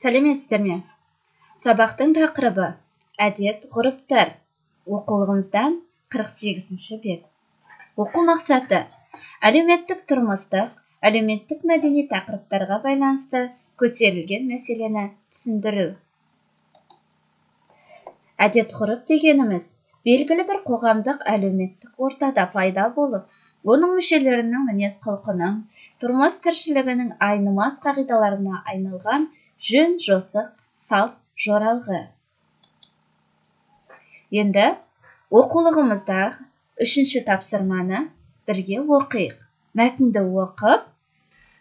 Сәлеметсіздер ме? Сабақтың тақырыбы әдет ғұрыптар. Оқулығымыздан 48-ші бет. Оқу мақсаты: әлеуметтік тұрмыстық, әлеуметтік мәдени тақырыптарға байланысты көтерілген мәселені түсіндіру. Әдет ғұрып дегеніміз белгілі бір қоғамдық әлеуметтік ортада пайда болып, оның мүшелерінің мінез-құлқының, тұрмыс тіршілігінің айнымас қағидаларына айналған жөн жосық, салт жоралғы. Енді оқулығымыздағы үшінші тапсырманы бірге оқиық. Мәтінді оқып,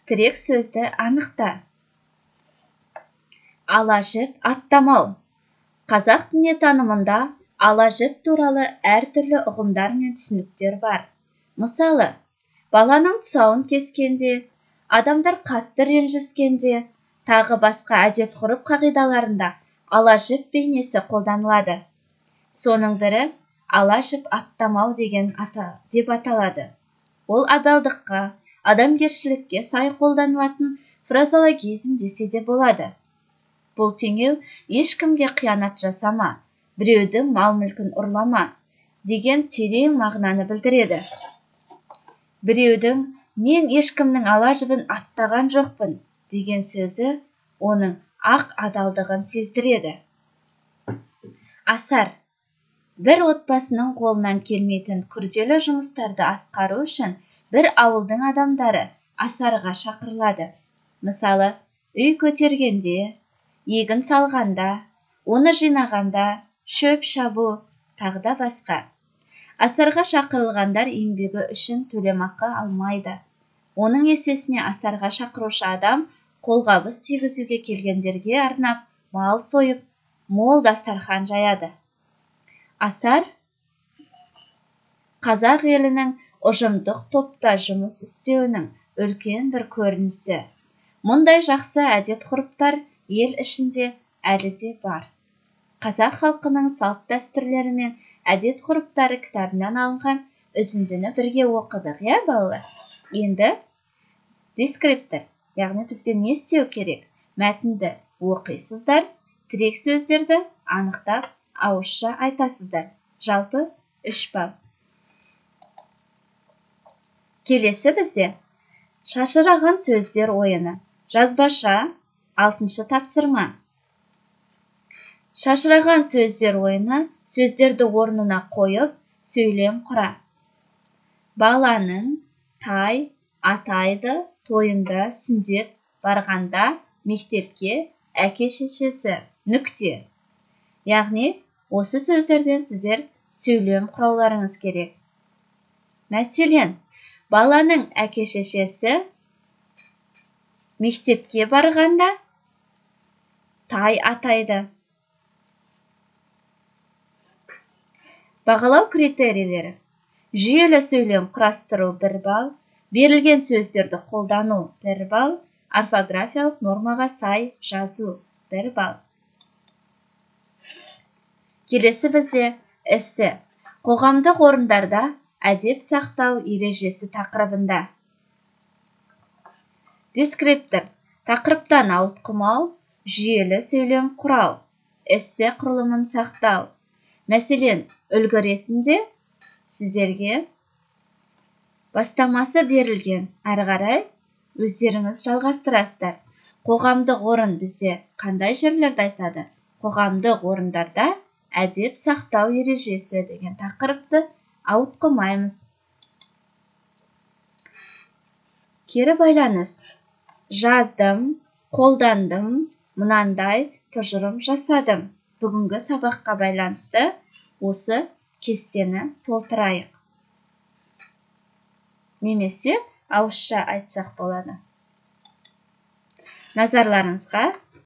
тірек сөзді анықта. Ала жіп аттамау. Қазақ дүниетанымында ала жіп туралы әртүрлі ұғымдар мен түсініктер бар. Мысалы, баланың тұсауын кескенде, адамдар қатты ренжіскенде, тағы басқа әдет-ғұрып қағидаларында ала жіп бейнесі қолданылады. Соның бірі ала жіп аттамау деген деп аталады. Ол адалдыққа, адамгершілікке сай қолданылатын фразеологизм десе де болады. Бұл теңеу ешкімге қиянат жасама, біреудің мал-мүлкін ұрлама деген терең мағынаны білдіреді. Біреудің мен ешкімнің ала жібін аттаған жоқпын деген сөзі оның ақ адалдығын сездіреді. Асар. Бір отбасының қолынан келмейтін күрделі жұмыстарды атқару үшін бір ауылдың адамдары асарға шақырылады. Мысалы, үй көтергенде, егін салғанда, оны жинағанда, шөп шабу, тағы да басқа. Асарға шақырылғандар еңбегі үшін төлемақы алмайды. Оның есесіне асарға шақырушы адам қолғабыс тигізуге келгендерге арнап мал сойып, мол дастархан жаяды. Асар қазақ елінің ұжымдық топта жұмыс істеуінің үлкен бір көрінісі. Мұндай жақсы әдет-ғұрыптар ел ішінде әлі де бар. Қазақ халқының салт-дәстүрлері мен әдет-ғұрыптары кітабынан алынған үзіндіні бірге оқыдық, иә, балалар? Енді дескриптор, яғни бізге не істеу керек? Мәтінді оқисыздар, тірек сөздерді анықтап ауызша айтасыздар. Жалпы 3 балл. Келесі бізде шашыраған сөздер ойыны. Жазбаша 6-шы тапсырма. Шашыраған сөздер ойыны сөздерді орнына қойып, сөйлем құра. Баланың тай атайды тойында сүндет барғанда мектепке әке шешесі нүкте. Яғни осы сөздерден сіздер сөйлем құрауларыңыз керек. Мәселен, баланың әке шешесі мектепке барғанда тай атайды. Бағалау критерийлері: жүйелі сөйлем құрастыру 1 балл, берілген сөздерді қолдану 1 балл, орфографиялық нормаға сай жазу 1 балл. Келесі бізде эссе. Қоғамдық орындарда әдеп сақтау ережесі тақырыбында. Дескриптор: тақырыптан ауытқымау, жүйелі сөйлем құрау, эссе құрылымын сақтау. Мәселен, үлгі ретінде сіздерге бастамасы берілген. Әрі қарай өздеріңіз жалғастырасыздар. Қоғамдық орын бізде қандай жерлерді айтады? Қоғамдық орындарда әдеп сақтау ережесі деген тақырыпты ауытқымаймыз. Кері байланыс. Жаздым, қолдандым, мынандай тұжырым жасадым. Бүгінгі сабаққа байланысты осы кестені толтырайық. Немесе ауызша айтсақ болады. Назарларыңызға